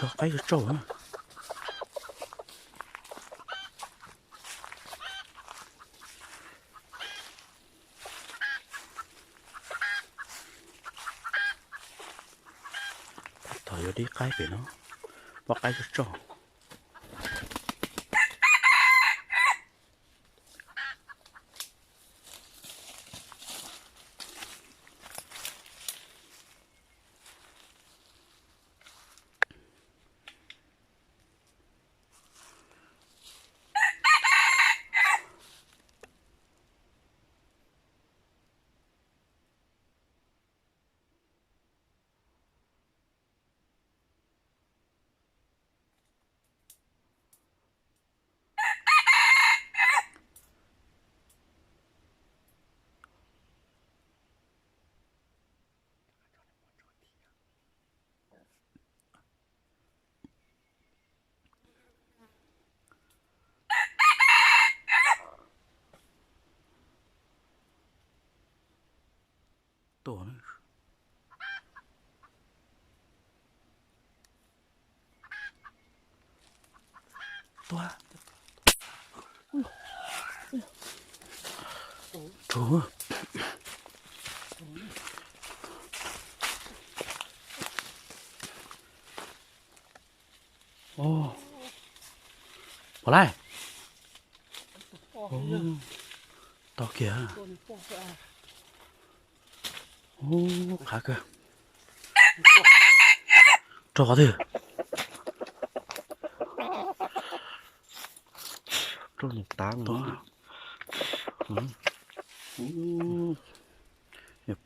Tog qaib tsauj tsauj na. Tab tom yuav dib qaib pem no, poj qaib tsauj tsauj. Tuaj na. Tuaj. Rug. Ua laj. Tau kiag. Qhav kawg. Rau qhov twg?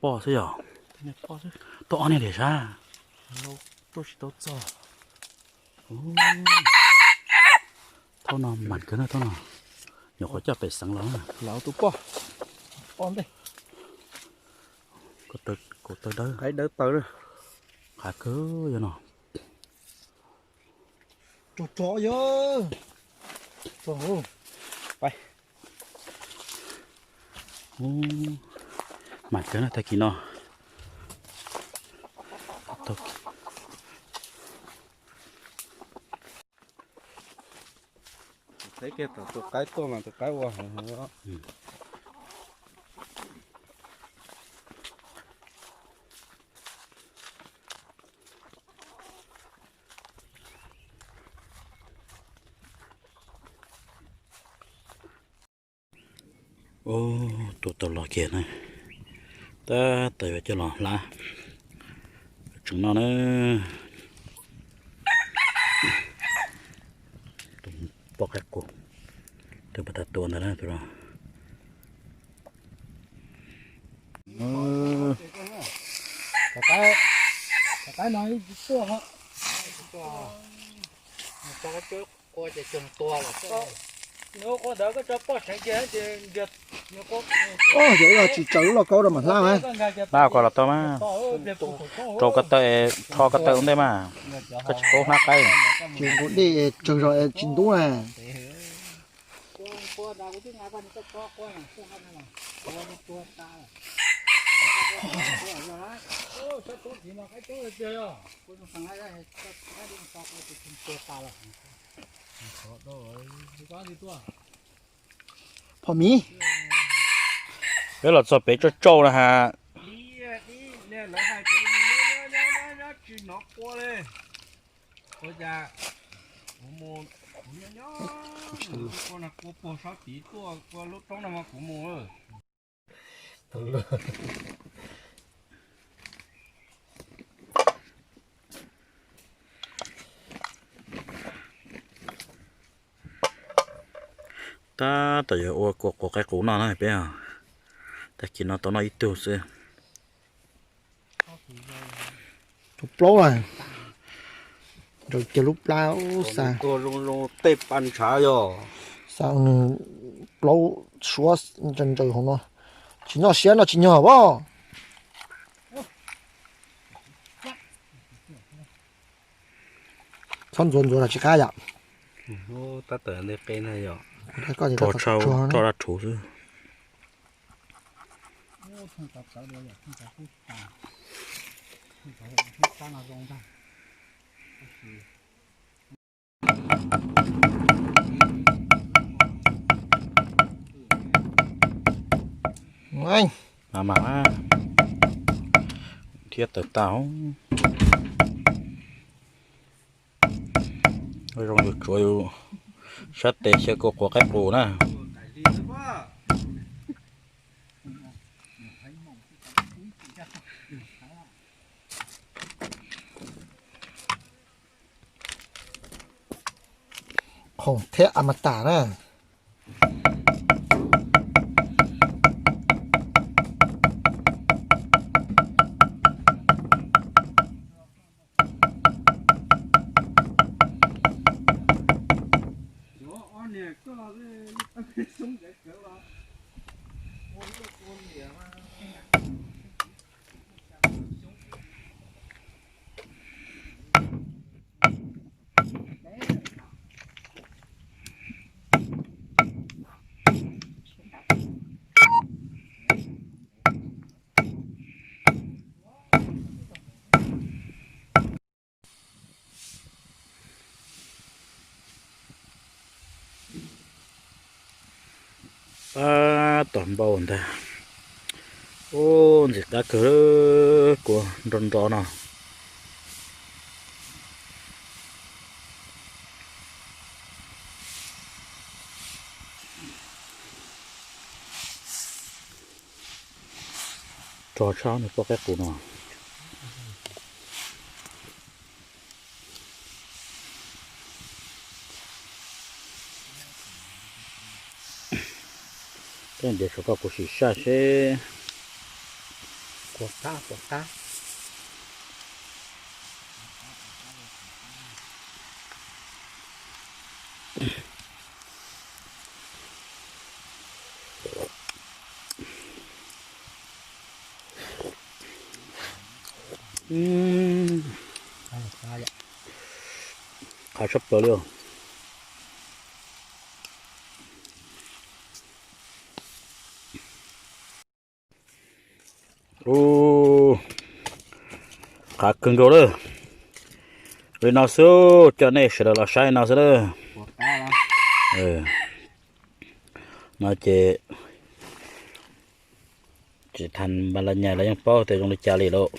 Poj xwb yog. Tuaj ob niag li sab. Thaub no mas kawg na, thaub no. Nyuam qhuav coj pem xeev los. Tus poj. Kaus taw dawb. Qaib dawb taw. Qhav kawg yog no. Rog rog yog. Mas kawg na tag kis no. Thaub kiag tom tus qaib tuaj mas tus qaib ua heev heev os. Ub, tua tau los kiag na. Tab tom yuav coj los hlab tseem noj na. Poj qaib qus, tus pas tas tua ntawd na tus no. Yog wb tsis tsaws lub lauj kaub rau mam hlab mas. Hlab kom los tau mas. Rau ko taw, rho ko taw ua ntej mas. Koj tsis paub hlab qaib. Ces nqus dej tsawg zog tsis ntub na. Phom miv. Peb los txog pem tsauj tsauj na has. Tab tom yuav ua kua quav qaib qus noj na peb. Tag kis no tau noj ib tug xwb. Tus plaub na, nraws kiag lub plab ub xa. Tej pa ntshav yog xa nws plaub suab ntsaws ntsaws hauv no. Tsis noj siab noj tsis nyog as. Txhob ntxuav ntxuav los tsis qab yom. Tab tom ntej qe na yom. Tso dab rhuv xwb. Mas mas thiab tawm tag. Zoo yus tsuav yus sab tes xyaw kua quav qaib qus na. Khoom thiab a ma tas na. Pab tom npau ntag. Ub, ntxim qab kawg, kua nro nro no. Rog tshaj nws poj qaib qus no. Tej ntiav tshuav koj kuv sim saj seb. Kua qab, kua qab. Qab tshaj plaws li os. Ub, qab kawg nkaus lawm. Li no xwb, coj nej sawv daws los saib no xwb lawm. No ces tsis tas Npalañas los yeej paub tias zoo li cas li lauj.